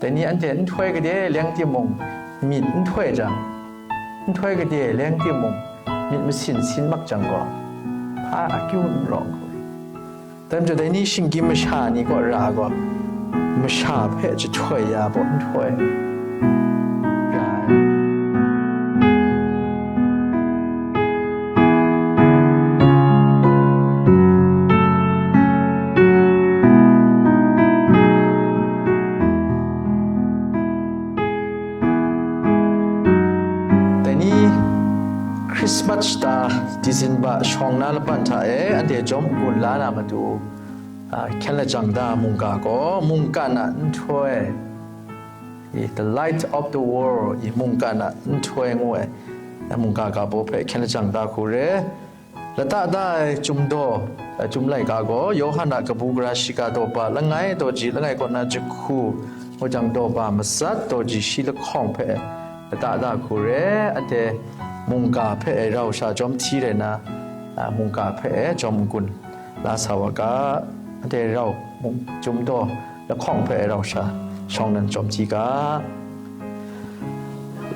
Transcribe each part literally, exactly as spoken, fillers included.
Dai ni anhte nhtoi gade leng timung, myit nhtoi jang, nhtoi gade leng timung, myit masin sin mak jang gaw, hpa akyu n rawng hku ri. Dai majaw, dai ni shinggyim masha ni kaw ra gaw, masha hpe jahtoi ya baw nhtoi ra ai. Dai ni Christmas shata December shawng na laban hta e anhte jawm n-gun la na matu, a, hkyen lajang da mungga gaw mungkan a nhtoi, i, The Light of the World, i, mungkan a nhtoi ngu ai, a, mungga ga baw hpe hkyen lajang da hku re. Lata da ai Chyum Daw, a, Chyum Laika gaw Yawhan a kabu gara shiga daw ba langai daw ji langai kaw na jahku, ngu jang daw ba matsat daw ji shi lahkawng hpe lata da hku re. Anhte mungga hpe e rau sha jawm hti rai na, a, mungga hpe e jawm n-gun la sa wa ga. Anhte rau mung, Chyum Daw lahkawng hpe rau sha shawng nan jawm hti ga.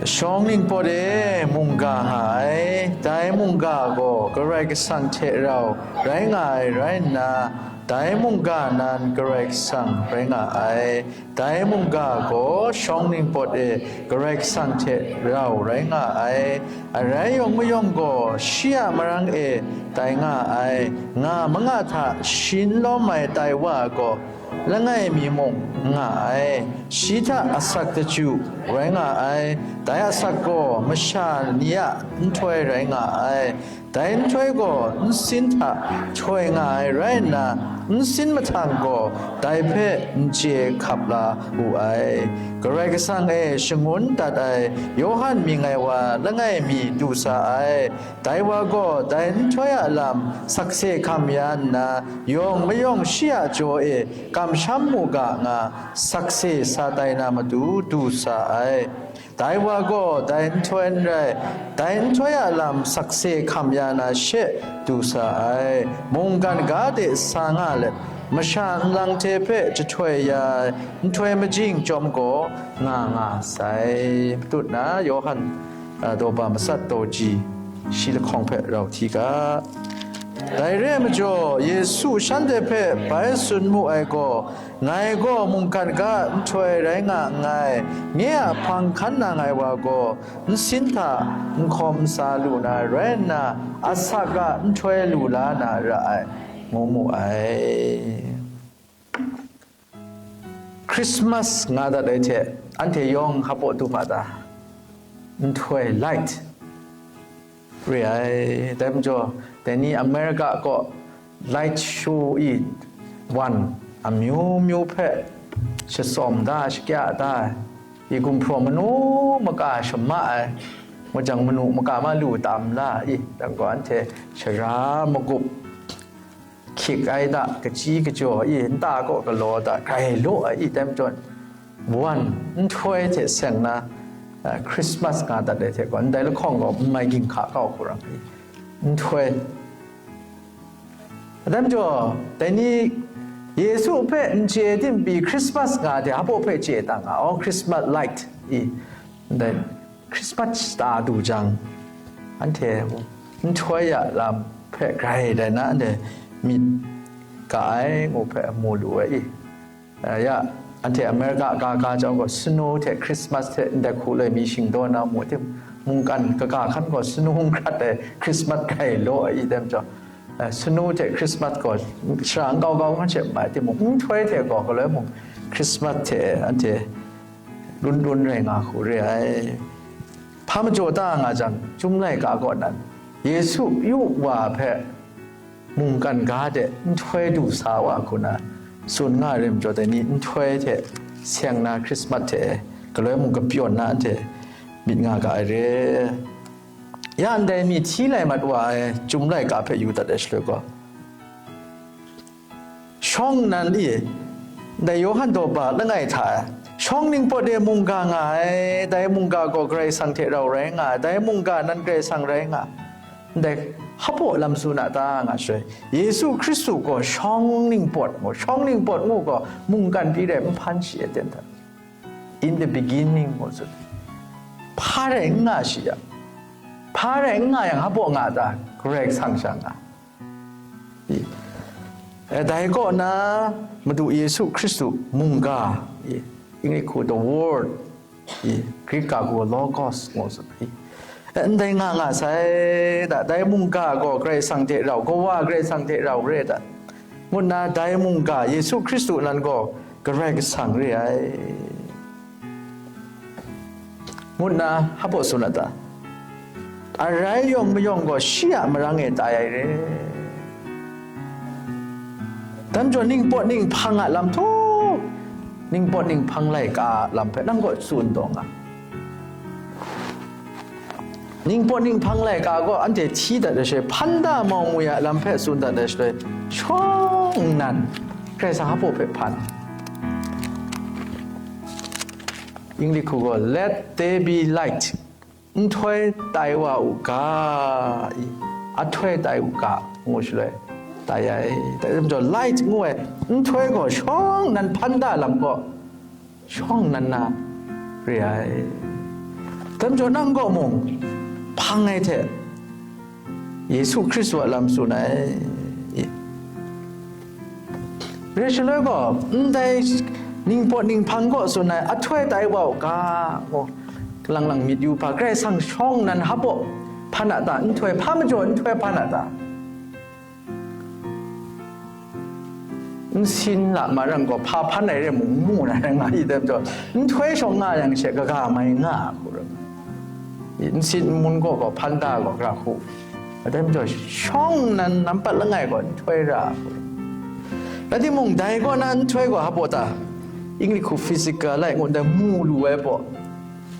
Shawng ningpawt e mungga nga ai, dai mungga gaw Karai Kasang hte rau rai nga ai rai nna, dai mungga nan Karai Kasang rai nga ai. Dai mungga gaw shawng ningpawt e Karai Kasang hte rau rai nga ai. Arai yawng mayawng gaw shi a marang e tai nga ai, nga manga hta shi n lawm ai tai wa gaw, langai mi mung nga ai, shi hta asak daju rai nga ai, dai asak gaw masha ni a nhtoi rai nga ai, dai nhtoi gaw nsin hta htoi nga ai rai nna, nsin mahtang gaw dai hpe n chye hkap la wu ai. Karai Kasang e shangun dat ai Yawhan mying ai wa langai mi du sa ai. Dai wa gaw dai nhtoi a lam sakse hkam ya nna, yawng mayawng shi a jaw e kamsham mu ga nga, sakse sa tai na matu du sa ai. Dai wa gaw dai nhtoi n rai, dai nhtoi a lam sakse hkam ya na she du sa ai. Mungkan ga de sa nga let, masha nlang hte hpe jahtoi ya ai nhtoi majing chyawm gaw nga nga sai. Matut na Yawhan, a, daw ba matsat daw ji shi lahkawng hpe rau hti ga. Dai re ai majaw, Yesu shanhte hpe bai tsun mu ai gaw, "Ngai gaw mungkan ga nhtoi rai nga nngai, nye a hpang hkan nang ai wa gaw nsin hta nhkawm sa lu na rai nna, asak a nhtoi lu la na ra ai," ngu mu ai. Christmas nga dat ai hte, anhte yawng hpa baw du ma ta? Nhtoi, light, re ai. Dai majaw, dai ni America kaw light show i wan amyu myu hpe shatsawm da, shakya da, i gumhpraw manu maka shama ai, ngu jang manu maka ma lu tam la i, dang gaw anhte shara magup, hkyik ai da, kachyi kajaw i, nta kaw galaw da, grai law ai i, dai majaw, wan nhtoi hte seng na, a, Christmas nga dat ai hte gaw, ndai lahkawng gaw n mai ginhka kau hku ram ai, nhtoi. Dai majaw, dai ni Yesu hpe n chye tim pyi Christmas nga de, hpa baw hpe chye ta nga, oh, Christmas light i, ndai Christmas shata du jang, anhte nhtoi a lam hpe grai dai na, anhte myit ga ai ngu hpe mu lu ai i. Ya, anhte America ga ga chyawm gaw, snow hte Christmas hte ndai hku loi mi shingdaw na mu tim, mungkan kaga hkan gaw snow n hkrat ai, Christmas grai law ai i, dai majaw, eh, snow hte Christmas gaw shara nkau kau ngan she mai timung, nhtoi hte gaw galoi mung Christmas hte anhte lun lun rai nga hku re ai. Hpa majaw ta nga jang, Chyum Laika kaw nan, Yesu yu wa hpe mungkan ga de nhtoi du sa wa hku na tsun nga ai rai majaw, dai ni nhtoi hte seng na Christmas hte galoi mung kapyawn na anhte myit nga ga ai re. Ya ndai mi hti lai mat wa ai Chyum Laika hpe yu dat ai shaloi gaw, shawng nnan i, ndai Yawhan daw ba langai hta e, shawng ningpawt e mungga nga ai, dai mungga gaw Karai Kasang hte rau rai nga ai, dai mungga nan Karai Kasang rai nga ai. Ndai hpa baw lam tsun a ta nga shaloi, Yesu Hkristu gaw shawng ningpawt ngu, shawng ningpawt ngu gaw mungkan pyi rai n hpan shi e ten hta. In the beginning ngu tsun. Hpa rai n nga shi yang, hpa rai n nga yang, hpa baw nga ta? Karai Kasang sha nga. I. E, dai kaw na Madu Yesu Hkristu mungga, i, English hku the Word, i, Greek ga hku Logos ngu tsun, i. E, ndai nga nga sai da, dai mungga gaw Karai Kasang hte rau, Kawa Karai Kasang hte rau re da, ngu nna dai mungga Yesu Hkristu nan gaw Karai Kasang re ai, ngu nna hpa baw tsun a ta? Arai yawng mayawng gaw shi a marang e tai ai re. Dai majaw ningpawt ninghpang a lam htaw, ningpawt ninghpang laika a lam hpe nang gaw tsun taw nga. Ningpawt ninghpang laika gaw anhte hti dat ai shaloi, hpan da mau ngwi a lam hpe tsun dat ai shaloi, shawng nnan Karai Kasang hpa baw hpe hpan. English hku gaw, "Let there be light." Nhtoi tai wa u ga, i, ahtoi tai u ga, ngu shaloi, tai ai. Dai majaw, light ngu ai nhtoi gaw shawng nnan hpan da lam gaw, shawng nnan na re ai. Dai majaw, nang gaw mung, hpang ai hte, Yesu Hkristu a lam tsun ai. Re shaloi gaw, ndai ningpawt ninghpang gaw tsun ai, ahtoi tai wa u ga, ngu, lang lang myit yu hpa, Karai Kasang shawng nnan hpa baw hpan a ta? Nhtoi hpa majaw nhtoi hpan a ta? Nsin la ma ran gaw, hpa hpan ai re mung, n mu na rai nga i, dai majaw, nhtoi shawng nga yang she, kaga mai nga, hku rai. Nsin nmun gaw, gaw hpan da gaw, gara hku. Dai majaw, shawng nnan nampat langai gaw nhtoi ra, hku rai. Rai timung, dai kaw na nhtoi gaw hpa baw ta? English hku physical light ngu ndai mu lu ai baw,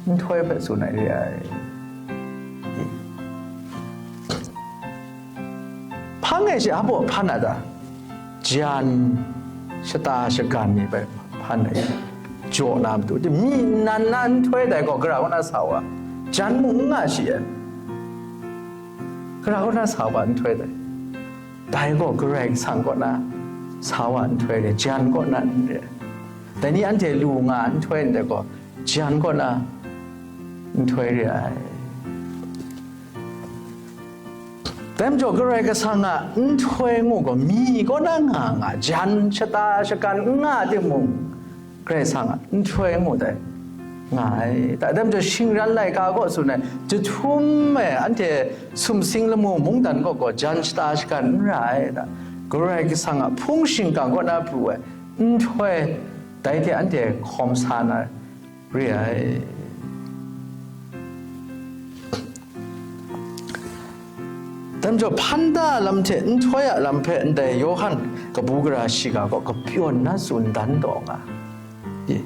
nhtoi hpe tsun ai re ai. Hpang ai she hpa baw hpan a ta? Jan, shata shagan ni hpe hpan ai, jaw na matu, myi nan na nhtoi dai gaw, gara kaw na sa wa, jan mung n nga shi ai, gara kaw na sa wa nhtoi dai, dai gaw Karai Kasang kaw na sa wa nhtoi re, jan kaw na n re. Dai ni anhte lu nga nhtoi ndai gaw, jan kaw na nhtoi re ai. Dai majaw, Karai Kasang a nhtoi ngu gaw, myi kaw na nga nga, jan, shata shagan n nga timung, Karai Kasang a nhtoi ngu dai nga ai. Dai majaw, shingran laika gaw tsun ai, jahtum e anhte sumsing lamu mungdan kaw gaw, jan, shata shagan n ra ai. Karai Kasang a hpung shingkang kaw na pru ai nhtoi, dai hte anhte hkawm sa na re ai. Dai majaw, hpan da lam hte nhtoi a lam hpe ndai Yawhan kabu gara shiga gaw kapyawn na tsun dan taw nga. I.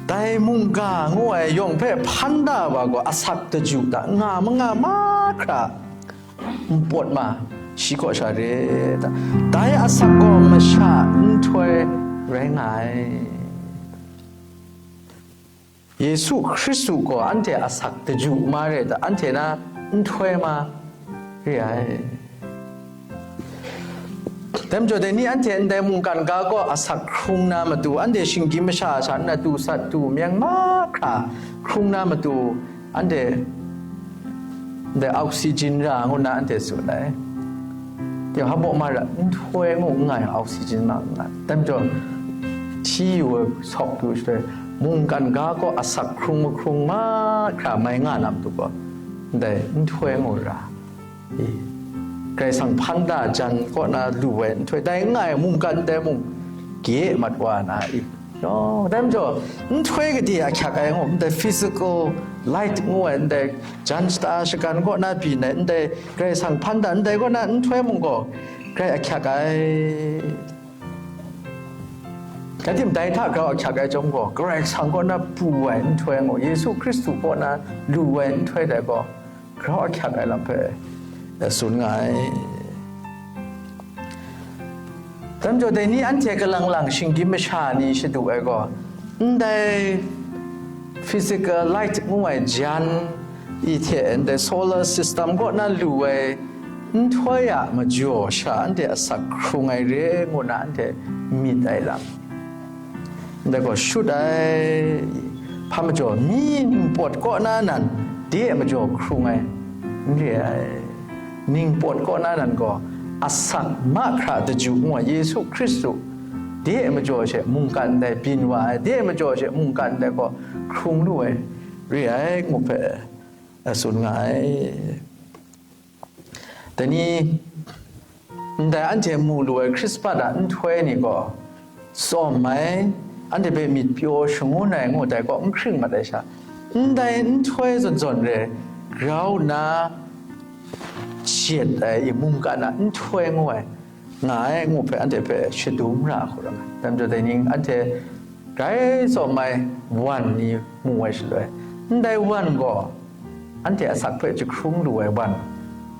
Dai mungga ngu ai yawng hpe hpan da wa gaw asak daju da, nga manga mahkra npawt ma, shi kaw sha re ta? Dai asak gaw masha nhtoi rai nga ai. Yesu Hkristu gaw anhte asak daju ma re ta? Anhte na nhtoi ma re ai. Dai majaw, dai ni anhte ndai mungkan ga kaw asak hkrung na matu, anhte shinggyim masha sha nna tu sat tu meng mahkra hkrung na matu, anhte ndai oxygen ra ngu na anhte tsun ai. Tinang hpa baw ma ra, nhtoi ngu n nga yang oxygen ma n nga. Dai majaw, hti yu ai sawk tu shaloi, mungkan ga kaw asak hkrung mahkrung mahkra mai nga na matu gaw, ndai nhtoi ngu ra. I, Karai Kasang hpan da jan kaw na lu ai nhtoi, dai n nga ai mungkan dai mung, gye mat wa na i. Yawng, dai majaw, nhtoi gade ahkyak ai ngu, ndai physical light ngu ai, ndai jan shata shagan kaw na byin ai, ndai Karai Kasang hpan da ndai kaw na nhtoi mung gaw, grai ahkyak ai. Rai timung, dai hta grau ahkyak ai chyawm gaw, Karai Kasang kaw na pru ai nhtoi ngu, Yesu Hkristu kaw na lu ai nhtoi dai gaw, grau ahkyak ai lam hpe, eh, tsun nga ai. Dai majaw, dai ni anhte kalang lang shinggyim masha ni shadu ai gaw, ndai physical light ngu ai jan i hte, ndai solar system kaw na lu ai nhtoi a majaw sha anhte asak hkrung ai re ngu na anhte myit ai lam. Ndai gaw shut ai, hpa majaw mi ningpawt kaw na nan de a majaw hkrung ai, n re ai. Ningpawt kaw na nan gaw asak mahkra daju ngu ai Yesu Hkristu de a majaw she mungkan ndai byin wa ai, de a majaw she mungkan ndai gaw hkrung lu ai, re ai ngu hpe, a tsun nga ai. Dai ni, ndai anhte mu lu ai Hkrispat a nhtoi ni gaw, tsawm ai, anhte hpe myit pyaw shangun ai ngu dai kaw n hkring mat ai sha, ndai nhtoi zawn zawn re grau nna jet ai, i mungkan a nhtoi ngu ai, nga ai ngu hpe anhte hpe shadum ra hku ram ai. Dai majaw dai ning anhte grai tsawm ai wan ni mu ai shaloi, ndai wan gaw anhte asak hpe jahkrung lu ai wan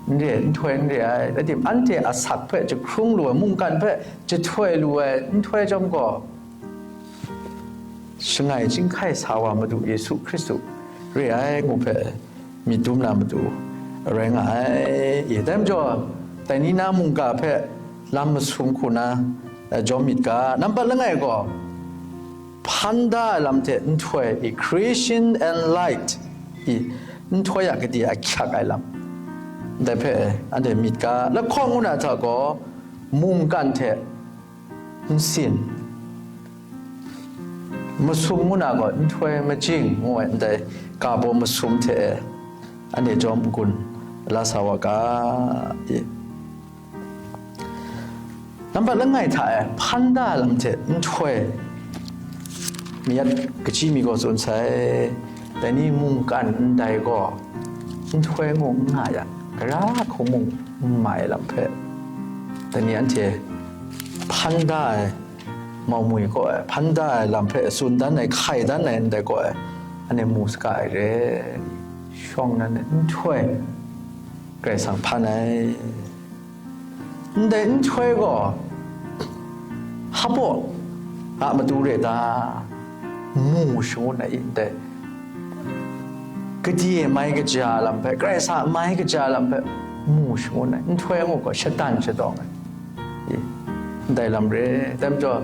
n re, nhtoi n re ai. Rai tim, anhte asak hpe jahkrung lu ai, mungkan hpe jahtoi lu ai nhtoi chyawm gaw, shangai chyinghkai sa wa Madu Yesu Hkristu re ai ngu hpe myit dum na matu rai nga ai. I, dai majaw, dai ni na mungga hpe lam masum hku na, eh, jawm myit ga. Nampat langai gaw, hpan da ai lam hte nhtoi, i, creation and light, i, nhtoi a gade ahkyak ai lam, dai hpe anhte myit ga. Lahkawng ngu na hta gaw, mungkan hte nsin, masum ngu na gaw nhtoi majing ngu ai ndai ga baw masum hte e, anhte jawm n-gun la sa wa ga, i. Nampat langai hta e hpan da lam hte nhtoi, mi yat kachyi mi gaw tsun sai, dai ni mungkan ndai gaw nhtoi ngu n nga yang, gara hku mung n mai lam hpe, dai ni anhte hpan da ai, mau mwi kaw e hpan da ai lam hpe tsun dan ai, hkai dan ai ndai kaw e, anhte mu saga ai re. Shawng nnan e nhtoi Karai Kasang hpan ai. Ndai nhtoi gaw, hpaw a matu re ta, mu shangun ai ndai, gade mai kaja lam hpe, Karai Kasang mai kaja lam hpe mu shangun ai, nhtoi ngu gaw shadan shadawng ai, i, ndai lam re. Dai majaw,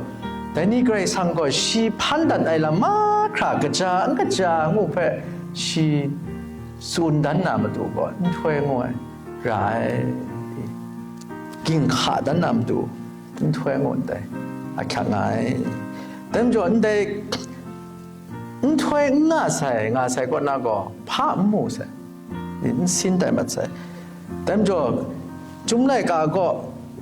dai ni Karai Kasang gaw shi hpan dat ai lam mahkra kaja n kaja ngu hpe shi tsun dan na matu gaw, nhtoi ngu ai ra ai, i, ginhka dan na matu, nhtoi ngu ndai ahkyak nga ai. Dai majaw, ndai nhtoi n nga sai, nga sai kaw na gaw, hpa n mu sai, n sin tai mat sai. Dai majaw, Chyum laika gaw,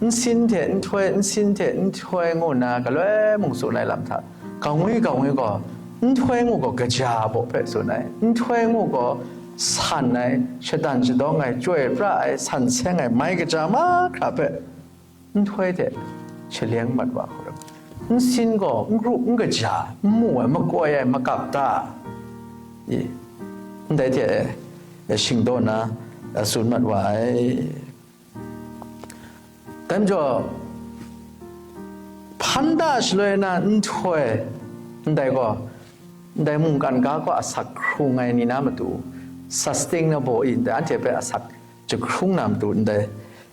nsin hte nhtoi, nsin hte nhtoi ngu nna galoi mung tsun ai lam hta, gangwi gangwi gaw, nhtoi ngu gaw kaja baw hpe tsun ai, nhtoi ngu gaw san ai, shadan shadawng ai, chyoi pra ai, san seng ai, mai kaja mahkra hpe nhtoi hte shaleng mat wa hkrum, nsin gaw n kru n kaja, n mu ai, makoi ai, makap ta, i, ndai hte e, e, shingdaw na, e, tsun mat wa ai. Dai majaw, hpan da shaloi na nhtoi, ndai gaw, ndai mungkan ga gaw asak hkrung ai ni na matu, sustainable i, ndai anhte hpe asak jahkrung na matu ndai,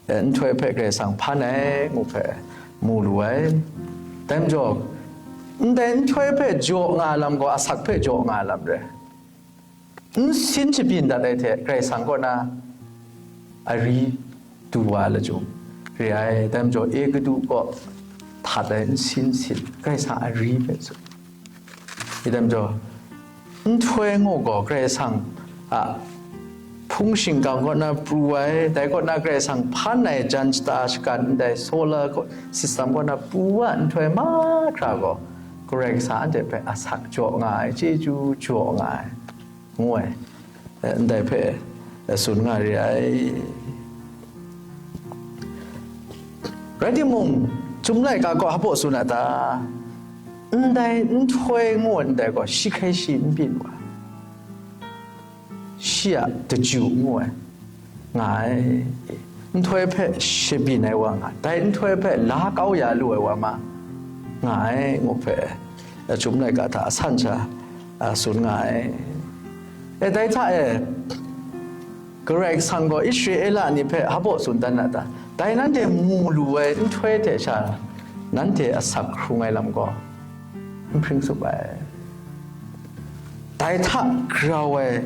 eh, nhtoi hpe Karai Kasang hpan ai ngu hpe mu lu ai. Dai majaw, ndai nhtoi hpe jaw nga lam gaw, asak hpe jaw nga lam re. Nsin shabyin dat ai hte Karai Kasang kaw na ari du wa lachyum re ai. Dai majaw, Egutu kaw htat ai nsin sin, Karai Kasang ari hpe tsun. I dai majaw, nhtoi ngu gaw Karai Kasang a hpung shingkang kaw na pru ai, dai kaw na Karai Kasang hpan ai jan shata shagan ndai solar system kaw na pru wa nhtoi mahkra gaw, Karai Kasang anhte hpe asak jaw nga ai, chyeju jaw nga ai, ngu ai, eh, ndai hpe, eh, tsun nga re ai. Rai timung, Chyum laika gaw hpaw tsun a ta? Ndai nhtoi ngu ndai gaw shi hkrai shi n byin wa, shi a daju ngu ai, nga ai. Nhtoi hpe shabyin ai wa nga, dai nhtoi hpe la kau ya lu ai wa ma, nga ai, ngu hpe, Chyum laika hta a san sha, a, tsun nga ai. E, dai hta e, Karai Kasang gaw Israela ni hpe hpaw tsun dan na ta? Dai nanhte mu lu ai nhtoi hte sha nanhte asak hkrung ai lam gaw n hpring tsup ai. Dai hta grau ai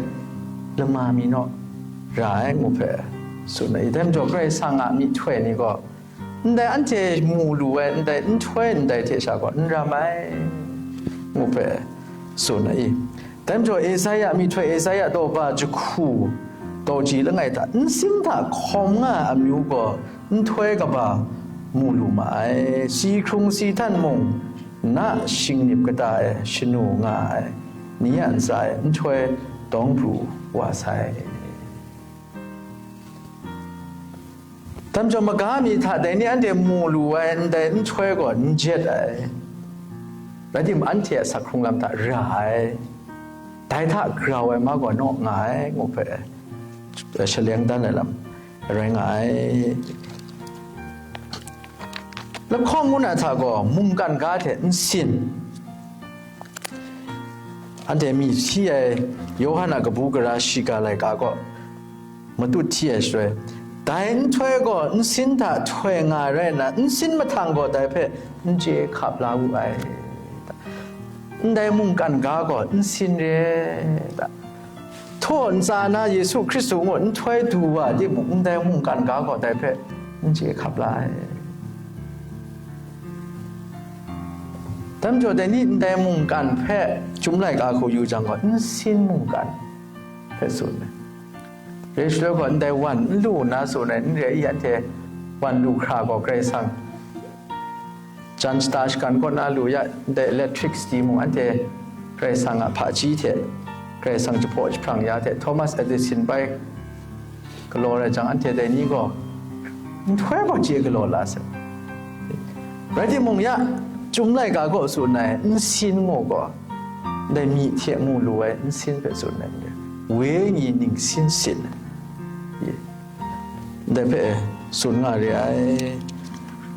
lama mi naw ra ai, ngu hpe tsun ai. Dai majaw Karai Kasang a myihtoi ni gaw, ndai anhte mu lu ai ndai nhtoi ndai hte sha gaw n ram ai, ngu hpe tsun ai. Dai majaw Esaia myihtoi, Esaia daw ba jahku daw ji langai hta, nsin hta hkawm nga ai amyu gaw nhtoi kaba mu lu ma ai, si hkrung si htan mung na shingnip kata e shanu nga ai ni a ntsa e nhtoi dawng pru wa sai. Dai majaw maga mi hta dai ni anhte mu lu ai ndai nhtoi gaw n jet ai, rai timung, anhte a sak hkrung lam hta ra ai, dai hta grau ai ma gaw naw nga ai, ngu hpe shaleng dan ai lam rai nga ai. Lahkawng ngu na hta gaw mungkan ga hte nsin, anhte mi si ai Yawhan a kabu gara shiga laika kaw matut hti ai shaloi, dai nhtoi gaw nsin hta htoi nga ai rai nna, nsin mahtang gaw dai hpe n chye hkap la wu ai. Ndai mungkan ga gaw nsin re ai ta? Htaw ntsa na Yesu Hkristu ngu nhtoi du wa timung, ndai mungkan ga gaw dai hpe n chye hkap la ai. Dai majaw, dai ni ndai mungkan hpe Chyum laika hku yu jang gaw, nsin mungkan hpe tsun ai. Re shaloi gaw, ndai wan n lu nna tsun ai, n re i, anhte wan lu hkra gaw, Karai Kasang jan shata shagan kaw na lu ya, ndai electricity mung anhte Karai Kasang a hpaji hte, Karai Kasang jahpaw jahprang ya hte, Thomas Edison bai galaw rai jang, anhte dai ni gaw nhtoi gaw chye galaw la sai. Rai timung ya, Chyum laika gaw tsun ai, nsin ngu gaw, ndai myi hte mu lu ai nsin hpe tsun ai, wenyi ningsin sin ai. Ndai hpe tsun nga re ai.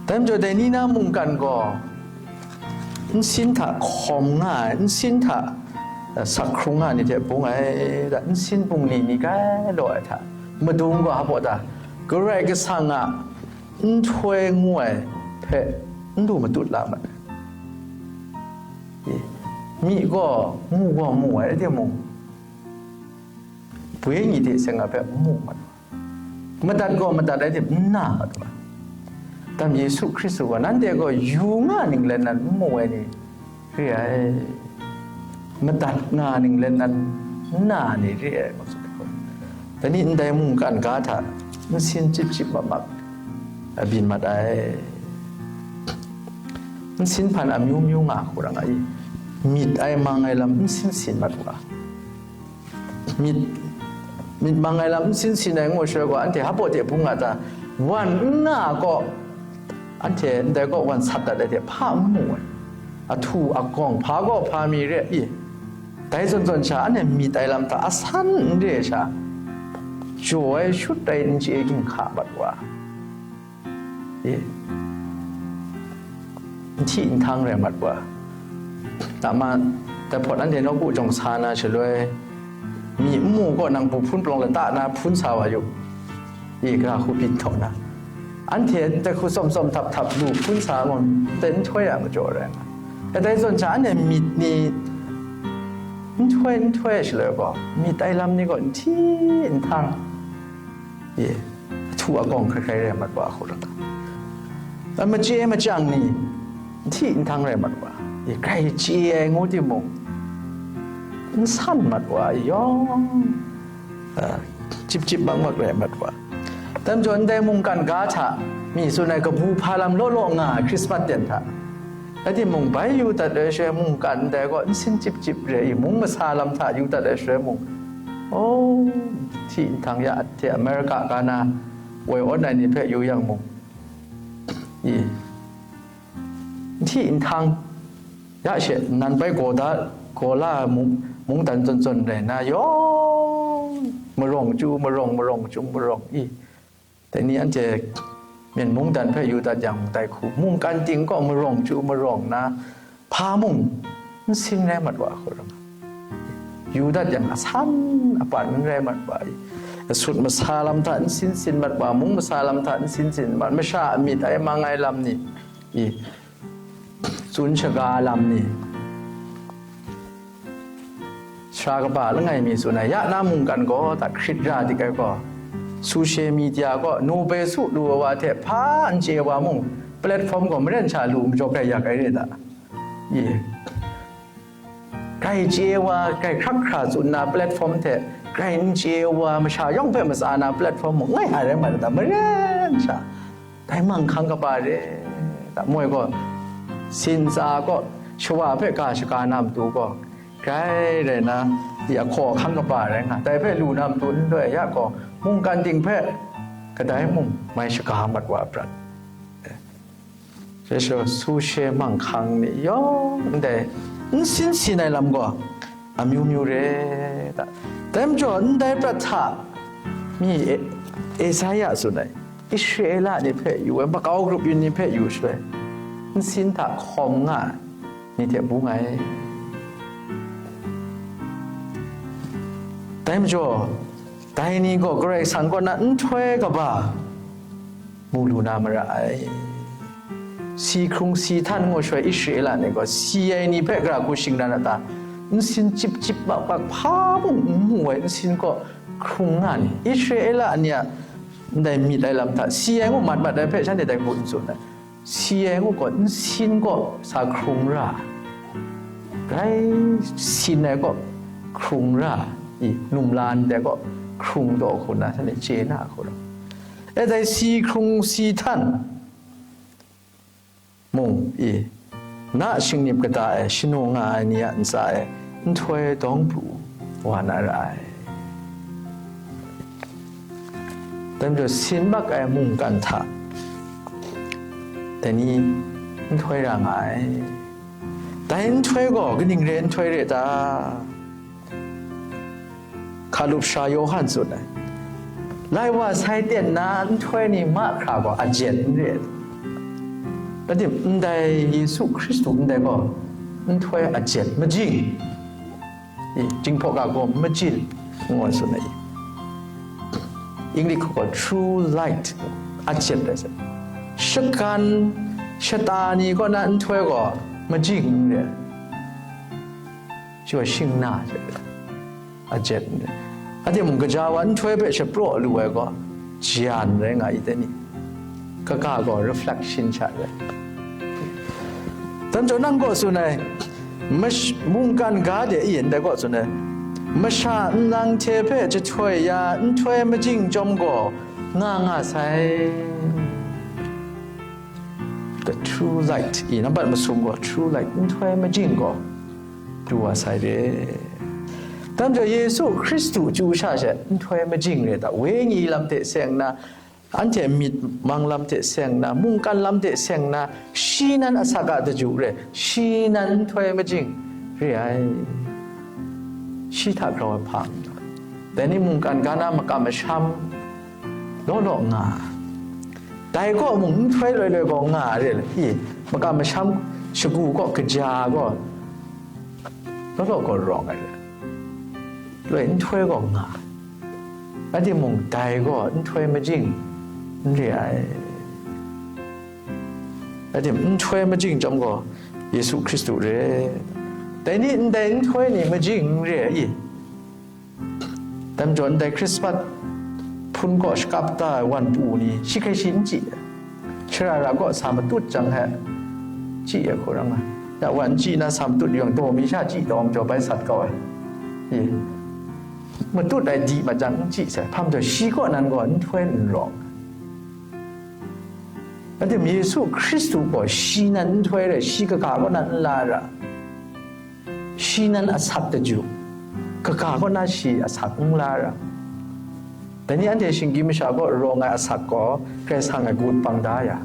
Dai majaw, dai ni na mungkan gaw nsin hta hkawm nga ai, nsin hta, eh, sak hkrung nga ai ni hte bung ai, da, nsin bungli ni grai law ai hta, madung gaw hpa ta, Karai Kasang a nhtoi ngu ai hpe n du matut la mat ai. E, myi gaw mu gaw mu ai, rai timung, wenyi hte seng a hpe n mu mat. Madat gaw madat ai tim n na mat wa, dam Yesu Hkristu gaw, nanhte gaw yu nga ninglen nan n mu ai ni re ai, madat nga ninglen nan n na ai ni re ai, ngu tsun ai. Dai ni ndai mungkan ga hta nsin chyip chyip mak mak byin mat ai. Nsin hpan amyu myu nga hku rai nga i, myit ai mang ai lam nsin sin mat wa. Myit, myit mang ai lam nsin sin ai ngu shaloi gaw, anhte hpa de bung nga ta, wan n nga gaw, anhte ndai gaw wan sat dat ai hte hpa n mu ai. Ahtu agawng hpa gaw hpa mi re i? Dai zawn zawn sha, anhte myit ai lam hta asan n re ai sha, jaw ai shut ai n chye ginhka mat wa. E, n hti n htang rai mat wa. Nama, dai hpawt anhte nawku jawng sa na shaloi, myi n mu gaw nang bu hpun palawng lata na hpun sa wa yu, e, gara hku byin htawk na, anhte ndai hku tsawm tsawm htap htap lu hpun sa ngu, ndai nhtoi a majaw rai nga. Kadai zawn sha, anhte myit ni nhtoi nhtoi ai shaloi gaw, myit ai lam ni gaw n hti n htang, e, ahtu agawng hkrai hkrai rai mat wa hku rai nga. A machye machyang ni n hti n htang rai mat wa, e, grai chye ai ngu timung, n san mat wa, yawng, a, chyip chyip mak mak rai mat wa. Dai majaw, ndai mungkan ga hta mi tsun ai kabu hpa lam law law nga ai Hkrismat ten hta, rai timung, bai yu dat ai shaloi mungkan ndai gaw nsin chyip chyip re i, mung masa lam hta yu dat ai shaloi mung, oh, hti nhtang ya hte America ga na woi awn ai ni hpe yu yang mung, i, n hti n htang, ya she nan bai gaw da, gaw la ai mung, mungdan zawn zawn rai na yawng, marawng chyu, marawng, marawng chyum, marawng i, dai ni anhte myen mungdan hpe yu dat yang, dai hku mungkan ting gaw marawng chyu marawng na, hpa mung n sin rai mat wa hku rai nga. Yu dat yang asan apan n rai mat wa i. Masut masa lam hta n sin sin mat wa, mung masa lam hta n sin sin mat, masha a myit ai mang ai lam ni, i, tsun shaga lam ni, sara kaba langai mi tsun ai, ya na mungkan gaw, hta hkrit ra dik ai gaw, social media gaw, nu bai su lu ai wa hte hpa n chye wa mung, platform gaw maren sha lu majaw grai yak ai re ta? I, grai chye wa, grai hkrak hkra tsun na platform hte, grai n chye wa, masha yawng hpe matsa na platform mung ngai a rai mat ta, maren sha. Dai manghkang kaba re, ta moi gaw, sin tsa gaw, shawa hpe ga shaga na matu gaw, grai rai na, i ahkaw ahkang kaba rai nga, dai hpe lu na matu n loi ya gaw, mungkan ting hpe kadai mung mai shaga mat wa prat. Jesu su she manghkang ni yawng ndai n sin sin ai lam gaw amyu myu re ta. Dai majaw, ndai prat hta mi E-, Esaia tsun ai, Israela ni hpe yu ai, makau grup yin ni hpe yu shaloi, nsin hta hkawm nga ai ni hte bung ai. Dai majaw, dai ni gaw Karai Kasang kaw na nhtoi kaba mu lu na mara ai. Si hkrung si htan ngu shaloi Israela ni gaw si ai ni hpe gara hku shingran a ta? Nsin chyip chyip mak mak hpa mung n mu ai nsin kaw hkrung nga ni? Israela ni a ndai myit ai lam hta si ai ngu mat mat ai hpe shanhte dai hku n tsun ai. Si ai ngu gaw nsin kaw sa hkrung ra, grai sin ai kaw hkrung ra, i, numla ndai kaw hkrung taw hku na shanhte chye na hku ra. E dai si hkrung si htan mung, i, na shingnip kata e shanu nga ai ni a ntsa e nhtoi dawng pru wa na ra ai. Dai majaw, sin mak ai mungkan hta dai ni nhtoi ra nga ai. Dai nhtoi gaw kaning re nhtoi re ta? Hkalup sara Yawhan tsun ai, lai wa sai ten na nhtoi ni mahkra gaw ajen n re ai. Rai tim, ndai Yesu Hkristu ndai gaw nhtoi ajen, majing, i, Jinghpaw ga gaw majin ngu ai tsun ai. English hku gaw true light, ajen rai sai. Shagan shata ni kaw na nhtoi gaw majing n re ai. Shi gaw shingna hte ajen n re. Anhte mung gaja wa nhtoi hpe shapraw lu ai gaw, jan rai nga i dai ni? Kaga gaw reflection sha rai. Dai majaw nang gaw tsun ai, mash-, mungkan ga de i ndai gaw tsun ai, masha nlang hte hpe jahtoi ya nhtoi majing chyawm gaw nga nga sai. The true light, i nambat masum gaw true light, nhtoi majing gaw du wa sai re. Dai majaw Yesu Hkristu chyu sha she nhtoi majing re ta? Wenyi lam hte seng nna, anhte myit mang lam hte seng nna, mungkan lam hte seng nna, shi nan asak a daju re, shi nan nhtoi majing re ai. Shi hta grau ai hpa n taw, dai ni mungkan ga na makam masham law law nga, dai gaw mung nhtoi loi loi gaw nga re ai, i, makam masham shagu gaw kaja gaw law law gaw rawng ai re, loi nhtoi gaw nga, rai timung, dai gaw nhtoi majing n re ai. Rai tim, nhtoi majing chyawm gaw Yesu Hkristu re. Dai ni ndai nhtoi ni majing n re ai, i? Dai majaw, ndai Christmas hpun kaw shakap da ai wan pru ni, shi hkrai shi n chyi ai. Shara ra kaw sa matut jang he chyi ai hku rai nga. Ya wan n chyi na, sa matut yang daw mi sha chyi daw majaw bai sat kau ai. I, matut ai di mat jang n chyi sai. Hpa majaw, shi kaw nan gaw nhtoi n rawng. Rai tim, Yesu Hkristu gaw shi nan nhtoi rai, shi kaga kaw nan n la ra. Shi nan asak daju, kaga kaw na shi asak n la ra. Dai ni anhte shinggyim masha kaw rawng ai asak gaw Karai Kasang e gut bang da ya,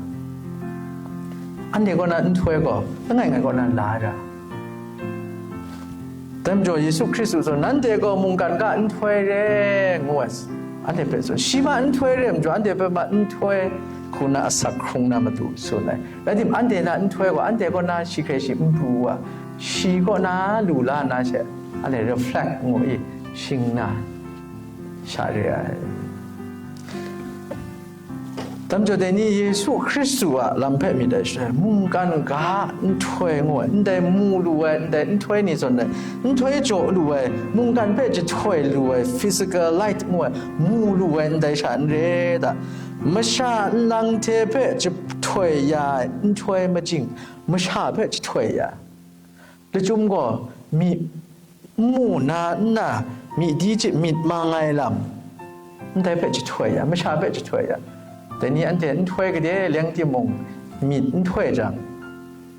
anhte kaw na nhtoi gaw langai ngai kaw na la ra. Dai majaw Yesu Hkristu tsun, nanhte gaw mungkan ga nhtoi re, ngu ai. Anhte hpe tsun, shi ma nhtoi re majaw, anhte hpe ma nhtoi hku na asak hkrung na matu tsun ai. Rai tim, anhte na nhtoi gaw anhte kaw na shi hkrai shi n pru wa, shi kaw na lu la nna she, anhte reflect ngu i, shing na, sha re ai. Dai majaw dai ni Yesu Hkristu a lam hpe myit ai shaloi, mungkan ga nhtoi ngu ai, ndai mu lu ai, ndai nhtoi ni zawn ai, nhtoi jaw lu ai, mungkan hpe jahtoi lu ai, physical light ngu ai, mu lu ai ndai sha n re ta? Masha nlang hte hpe jahtoi ya ai nhtoi majing, masha hpe jahtoi ya ai. Lachyum gaw, myi n mu na nna, myi di chyit myit mang ai lam, ndai hpe jahtoi ya, masha hpe jahtoi ya. Dai ni anhte nhtoi gade leng timung, myit n htoi jang,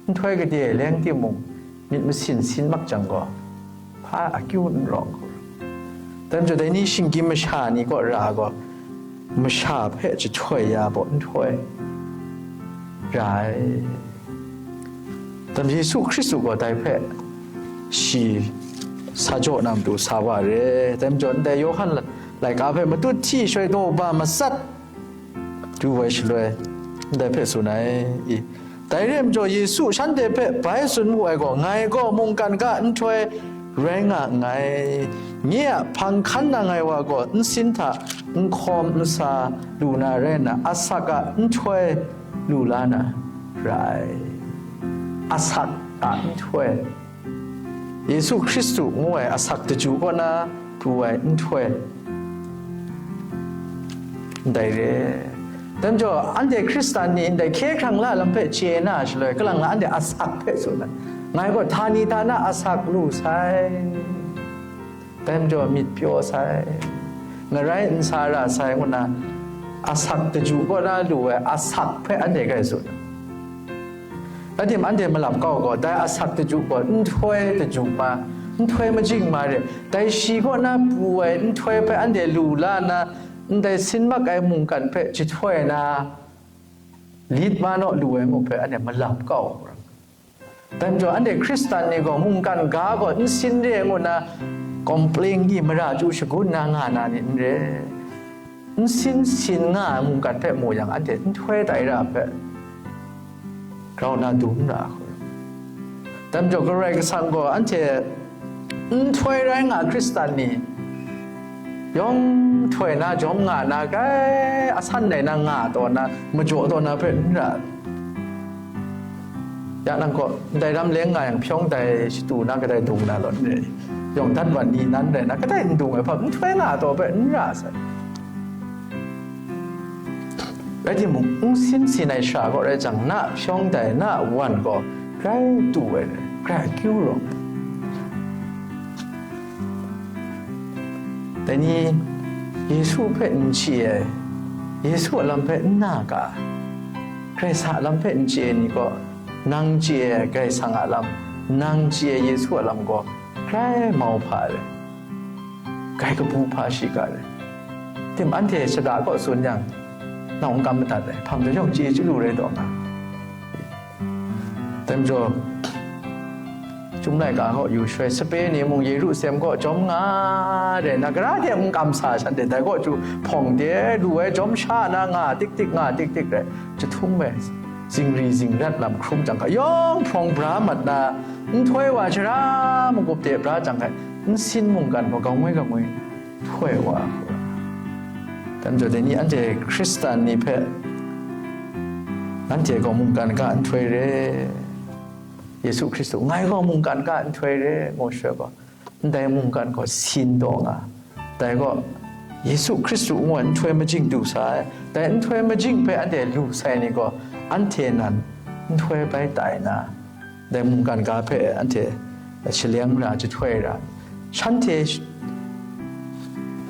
nhtoi gade leng timung, myit masin sin mak jang gaw, hpa akyu n rawng. Dai majaw, dai ni shinggyim masha ni kaw ra gaw, masha hpe jahtoi ya baw nhtoi ra ai. Dai majaw Yesu Hkristu gaw dai hpe shi sa jaw na matu sa wa re. Dai majaw, ndai Yawhan laika hpe matut hti shaloi daw ba matsat du ai shaloi, ndai hpe tsun ai. I, dai re ai majaw, Yesu shanhte hpe bai tsun wu ai gaw, "Ngai gaw mungkan ga nhtoi rai nga nngai. Nye a hpang hkan nang ai wa gaw nsin hta n hkawm n sa lu na rai nna, asak a nhtoi lu la na ra ai." Asak a nhtoi. Yesu Hkristu ngu ai asak daju kaw na pru ai nhtoi, ndai re. Dai majaw, anhte Hkristan ni ndai hkye hkrang la lam hpe chye na shaloi, kalang la anhte asak hpe tsun ai. Ngai gaw htani htana asak lu sai, dai majaw myit pyaw sai, ngarai n sa ra sai, ngu nna asak daju kaw na lu ai asak hpe anhte grai tsun ai. Rai timung, anhte malap kau gaw, dai asak daju gaw nhtoi daju ma, nhtoi majing ma re, dai shi kaw na pru ai nhtoi hpe anhte lu la nna, ndai sin mak ai mungkan hpe jahtoi na, lit ma naw lu ai muk hpe anhte malap kau. Dai majaw, anhte Hkristan ni gaw mungkan ga gaw n sin re ngu nna, complain di mara chyu shagun na nga na ni n re. N sin sin nga ai mungkan hpe mu yang, anhte nhtoi tai ra hpe grau na dum ra hku. Dai majaw, Karai Kasang gaw anhte nhtoi rai nga Hkristan ni yawng htoi na, jawm nga na, grai asan dai na nga taw na, majaw taw na hpe n ra. Ya nang gaw, ndai ram leng nga yang, hpyawng dai shatu na kadai dung na law n re, yawng dat wan ni nan rai na, kadai n dung ai hpa, nhtoi nga taw hpe n ra sai. Rai timung, n sin sin ai sha kaw rai jang, na hpyawng dai, na wan gaw grai tu ai, grai akyu rawng ai. Dai ni Yesu hpe n chye ai, Yesu a lam hpe n na ga ai, Karai Kasang a lam hpe n chye ai ni gaw, nang chye ai Karai Kasang a lam, nang chye ai Yesu a lam gaw, grai mau hpa ai, grai kabu hpa shiga ai. Tim anhte shada kaw tsun yang, nau n kam madat ai, hpang dayawng chye chyalu rai taw nga. Dai majaw, Chyum laika kaw yu shaloi, sape ni mung Yerusalem kaw jawm nga re na, gara de mung kam sa shanhte dai kaw chyu hpawng de lu ai, jawm sha na nga tik tik, nga tik tik rai, jahtum e zingri zingrat lam hkrum jang ga, yawng hprawng bra mat na, nhtoi wa shara magup de bra jang ga, nsin mungkan gaw gangwi gangwi htoi wa hku ra. Dai majaw, dai ni anhte Hkristan ni hpe, anhte gaw mungkan ga nhtoi re, Yesu Hkristu, ngai gaw mungkan ga nhtoi re, ngu shaloi gaw, ndai mungkan gaw sin taw nga. Dai gaw, Yesu Hkristu ngu ai nhtoi majing du sa ai. Dai nhtoi majing hpe anhte lu sai ni gaw, anhte nan nhtoi bai tai na, dai mungkan ga hpe anhte shaleng ra, jahtoi ra, shanhte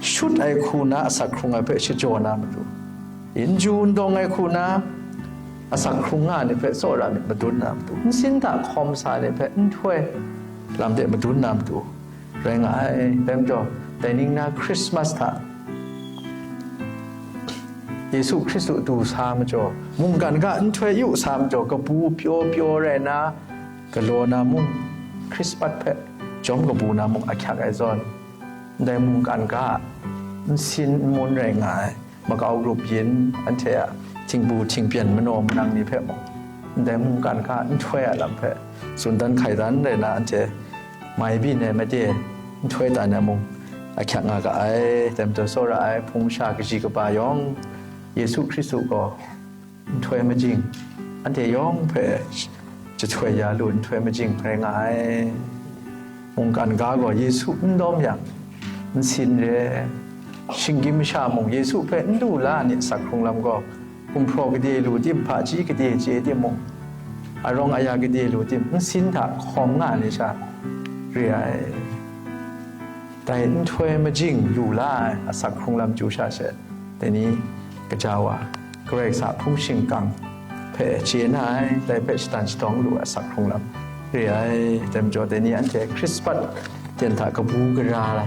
shut ai hku na asak hkrung ai hpe shajaw na matu, n ju n dawng ai hku na asak hkrung nga ai ni hpe tsawra myit madun na matu, nsin hta hkawm sa ai ni hpe nhtoi lam de madun na matu rai nga ai. Dai majaw, dai ning na Christmas hta Yesu Hkristu du sa majaw, mungkan ga nhtoi yu sa majaw, kabu pyaw pyaw rai na, galaw na mung, Christmas hpe jawm kabu na mung ahkyak ai zawn, ndai mungkan ga nsin nmun rai nga ai, makau grup yin, anhte a htingbu htingpyen manaw manang ni hpe mung, ndai mungkan ga nhtoi a lam hpe tsun dan hkai dan rai na, anhte mai byin ai made nhtoi dan ai mung, ahkyak nga ga ai. Dai majaw, tsawra ai hpung masha kaji kaba yawng, Yesu Hkristu gaw nhtoi majing, anhte yawng hpe jahtoi ya lu nhtoi majing rai nga ai. Mungkan ga gaw Yesu n lawm yang, n sin re, shinggyim masha mung Yesu hpe n lu la ni asak hkrung lam gaw, gumhpraw gade lu tim, hpaji gade chye timung, arawng aya gade lu tim, n sin hta hkawm nga ai ni sha re ai. Dai nhtoi majing lu la ai asak hkrung lam chyu sha she, dai ni kaja wa, Karai Kasang hpung shingkang hpe chye na ai, dai hpe shatan shadawng lu ai asak hkrung lam re ai. Dai majaw, dai ni anhte Hkrispat ten hta kabu gara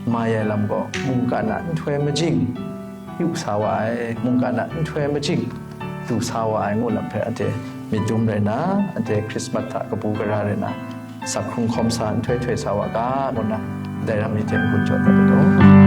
mai ai lam gaw, mungkan a nhtoi majing yu sa wa ai, mungkan a nhtoi majing lu sa wa ai ngu lam hpe anhte myit dum rai na, anhte Hkrismat hta kabu gara rai na, asak hkrung hkawm sa, nhtoi htoi sa wa ga, ngu na, dai ram mi hte n-gun jaw dat ai law.